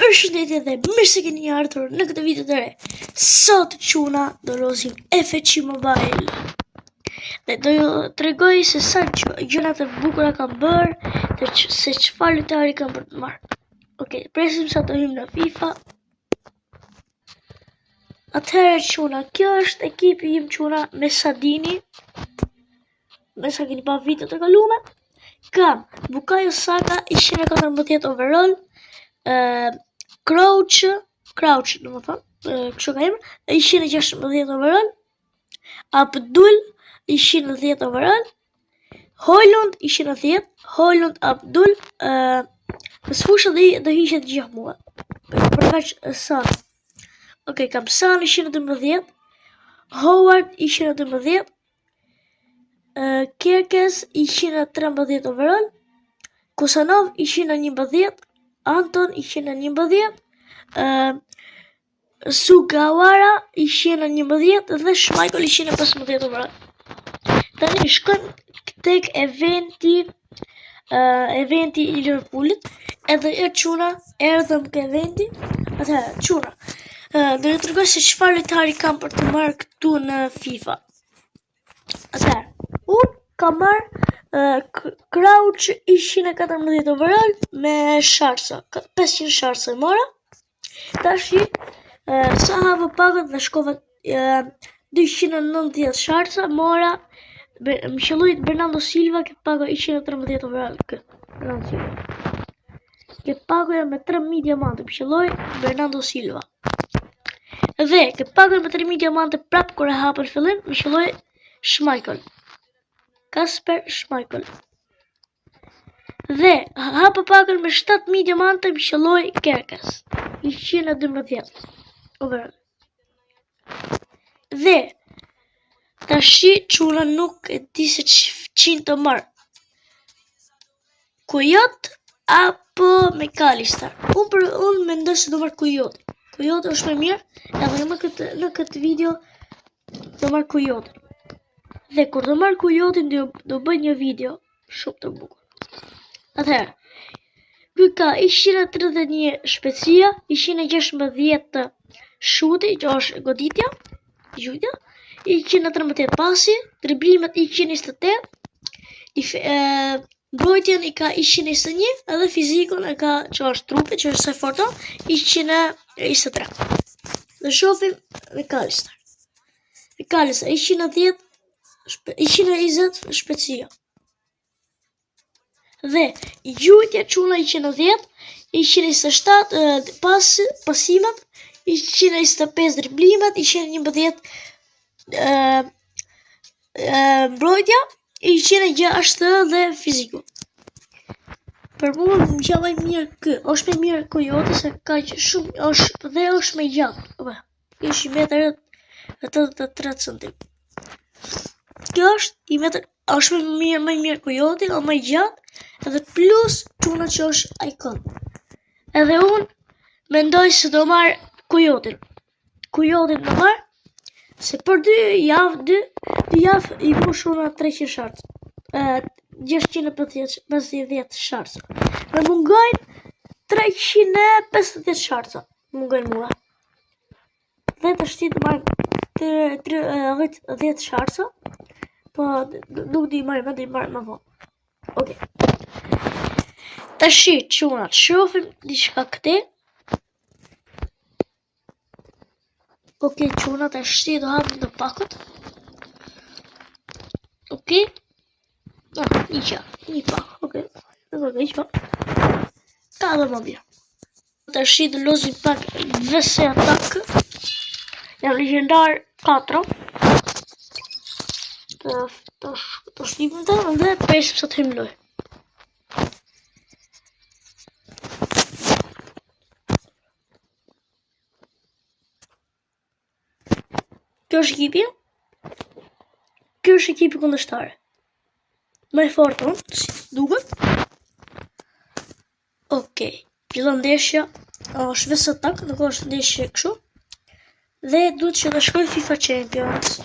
Përshëndetje dhe mirë se keni ardhur në këtë video të re. Sot çuna do lozim FC Mobile. Dhe do ju tregoj se sa gjëra të bukura kam bërë dhe që, se çfarë lojtari kam për të marrë. Okej, presim sa të hyjmë në FIFA. Atëherë çuna, kjo është ekipi im çuna me sa dini. Me sa keni pa videot e kalume. Kam Bukayo Saka 114 overall, uh, Crouch, Crouch, domethënë, kështu ka emër, 116 overall, Abdul 110 overall, Hojlund 110, Hojlund Abdul, uh, mesfushë dhe do hiqet gjithë mua. Përveç Son. Ok, kam Son 112, Howard 112, Kerkez 113 overall, Kusanov 111, Anton 111, Sugawara 111 dhe Schmeichel 115 overall. Tani shkojmë tek eventi uh, eventi i Liverpoolit, edhe e çuna erdhëm ke eventi. Atëherë, çuna. Uh, do ju tregoj se çfarë lojtari kam për të marrë këtu në FIFA. Atëherë, unë kam marrë uh, Crouch 114 overall me sharsa, 500 sharsa e mora. Tashi, uh, sa hapa pakot dhe shkova uh, 290 sharsa, mora më qëlloi Bernardo Silva ke pako 113 overall kë Bernardo Silva. Ke pakoja me 3000 diamante më qëlloi Bernardo Silva. Dhe ke pakoja me 3000 diamante prap kur e hapën fillim më qëlloi Schmeichel. Kasper Schmeichel. Dhe hapa pakën me 7000 diamante më qëlloi Kerkes. 112 overall. Dhe tashi çuna nuk e di se çin të marr. Kujot apo McAllister? Unë për unë mendoj se do marr Kujot. Kujot është më mirë, edhe në këtë në këtë video do marr Kujotin. Dhe kur do marr Kujotin do do bëj një video shumë të bukur. Atëherë, ky ka 131 shpejtësia, 116 shuti, që është goditja, gjujtja, 113 pasi, driblimet 128, i, e, mbrojtjen i ka 121 edhe fizikun e ka që është trupi, që është sa forto, 123. Dhe shohim McAllister. McAllister 110 120 shpejtësia. Dhe gjujtja çuna 110, 127 pas pasimet, 125 driblimet, 111 mbrojtja, 106 dhe fiziku. Për mua më qëlloi mirë ky, është më mirë Kujoti se ka shumë është dhe është më gjatë. Po, është 1 metër e 83 cm. Kjo është i metër është më mirë më mirë Kujoti, o më gjatë, edhe plus çuna që është icon. Edhe unë mendoj se do marr Kujotin. Kujotin do marr se për dy javë, dy, dy javë i mush unë 300 sharts. E, 650 sharts. Më mungojnë 350 shartsa. Mungojnë mua. Dhe tashti do marr 10 10 shartsa. Po nuk di marr, më di marr më vonë. Okej. Tashi çuna, shohim diçka këte. Ok, çuna, tashi do hapim të pakot. Ok. Ah, një qa, një pak, ok. Nuk e keq, po. Ka dhe më mirë. Tashi do lozim pak VS Attack. Jam legjendar 4. Të, të, të shtypim të dhe presim sa të hyjmë lojë. Kjo është ekipi. Kjo është ekipi kundërshtar. Më i fortë unë, si duket. Okej, fillon ndeshja. Është VS Attack, nuk është ndeshje kështu. Dhe duhet që të shkoj FIFA Champions.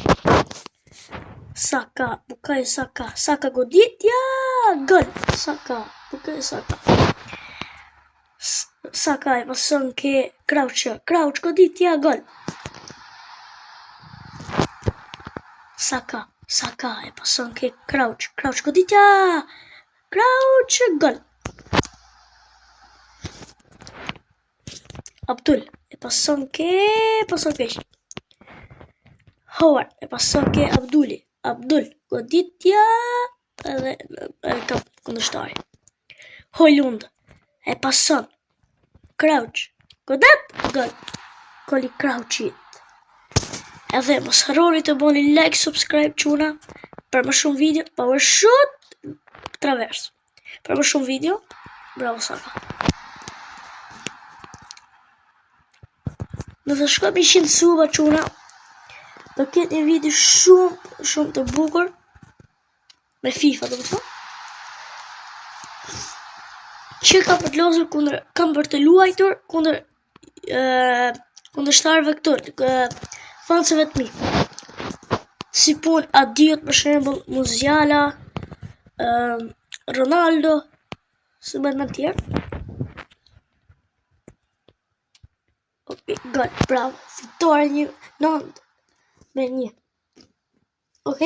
Saka, Bukayo Saka, Saka goditja, gol, Saka, Bukayo Saka. Saka e pason ke Crouch, Crouch goditja gol. Saka, Saka e pason ke Crouch, Crouch goditja, Crouch gol. Abdul e pason ke, pason keq. Howard e pason ke Abduli, Abdul goditja edhe e kap kundërshtari. Hojlund e pason Crouch godet gol. Goli Crouchit. Edhe mos harroni të bëni like, subscribe çuna për më shumë video, power shot travers. Për më shumë video, bravo Saka. Nëse shkojmë 100 suba çuna, do ketë një video shumë shumë të bukur me FIFA, do të thonë. Që kam për të lozur kundër kam për të luajtur kundër kundërshtarëve këtu, fansëve të mi. Si pun Adiot për shembull, Musiala, Ronaldo, si më të tjerë. Ok, gol, bravo, fitore një, nëntë me një. Ok?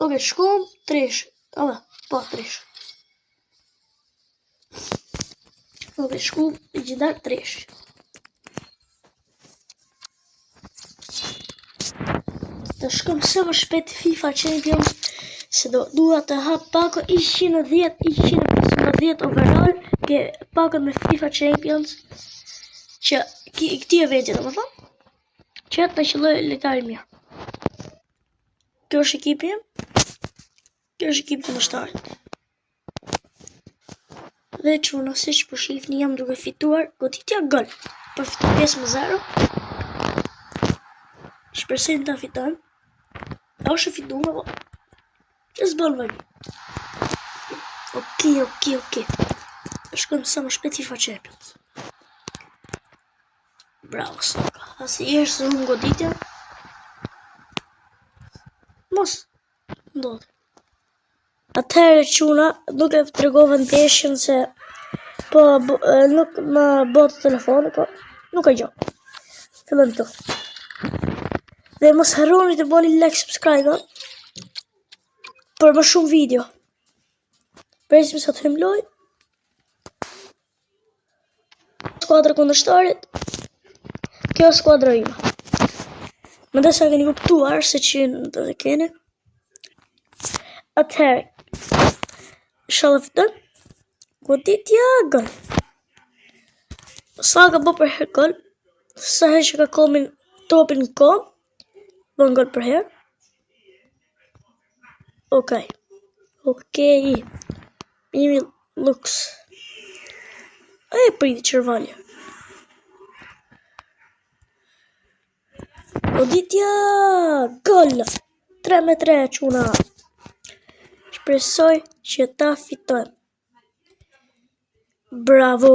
Ok, shkum, tresh, Alla, po, tresh. Ok, shkum, gjithar tresh. Të shkojmë sa më shpejt FIFA Champions se do dua të hap pako 110 115 overall ke pako me FIFA Champions që ki, këtij eventi domethënë që të qëlloj lojtari mirë. Kjo është ekipi im. Kjo është ekipi kundërshtarit. Dhe çuna siç po shihni jam duke fituar goditja gol. Po fitoj 5 me 0. Shpresoj ta fitojmë. A është e fituar apo? Që s'bën vëni. Okej, okej, okej. Shkojmë sa më shpejt FIFA Champions. Bravo, Saka. Asnjëherë s'e humb goditjen. Mos ndodh. Atëherë çuna nuk e tregova ndeshjen se po nuk më bëhet telefoni, po nuk e gjë. Fillojmë këtu. Dhe mos harroni të bëni like, subscribe për më shumë video. Presim sa të hyjmë lojë. Skuadra kundërshtarit. Kjo është skuadra ime. Mendoj se e keni kuptuar se që do të keni. Atëherë, inshallah fitojmë. Goditja, gol. Saka bën për herë gol. Sa herë që ka komin topin në kom, bën gol për herë. Okej. Okej. Jemi Lux. E priti Çervalja. Goditja, gol. 3 me 3 çuna. Shpresoj që ta fitojmë. Bravo.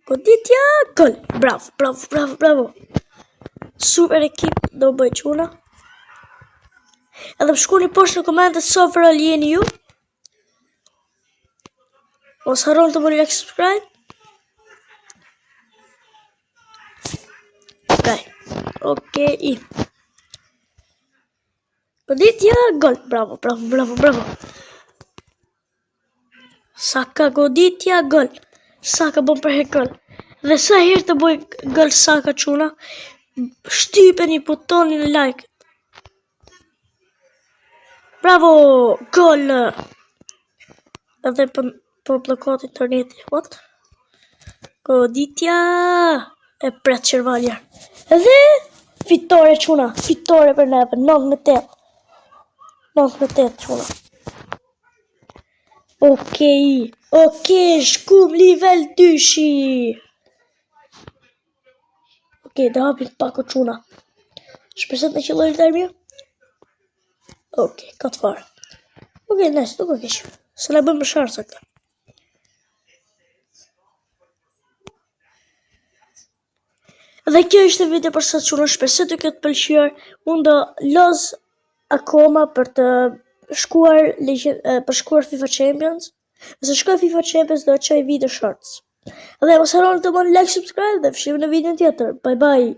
Goditja, gol. Bravo, bravo, bravo, bravo. Super ekip do bëj çuna. Edhe më shkruani poshtë në komente sa overall jeni ju. Mos harroni të bëni like subscribe. Okej. Okej. Goditja, gol. Bravo, bravo, bravo, bravo. Saka goditja, gol. Saka bën për herë gol. Dhe sa herë të bëj gol Saka çuna, shtypeni butonin e like. Bravo, gol. Edhe po, po bllokohet interneti. What? Goditja e pret Çervalja. Dhe fitore çuna, fitore për neve, 9 me 8. 9 me 8 çuna. Okej, okej, shkum level dyshi. Okej, do hapim pak o çuna. Shpresoj të qëlloj lojtar mirë. Okej, ka të fare. Okej, nice, nuk o keq. Se na bëjmë sharsa këta. Dhe kjo ishte video për sot, çuna, shpresoj të ketë pëlqyer. Unë do loz akoma për të shkuar për shkuar FIFA Champions. Nëse shkoj FIFA Champions, do të çoj video shorts. Dhe mos harroni të bëni like, subscribe dhe shihemi në videon tjetër. Bye bye.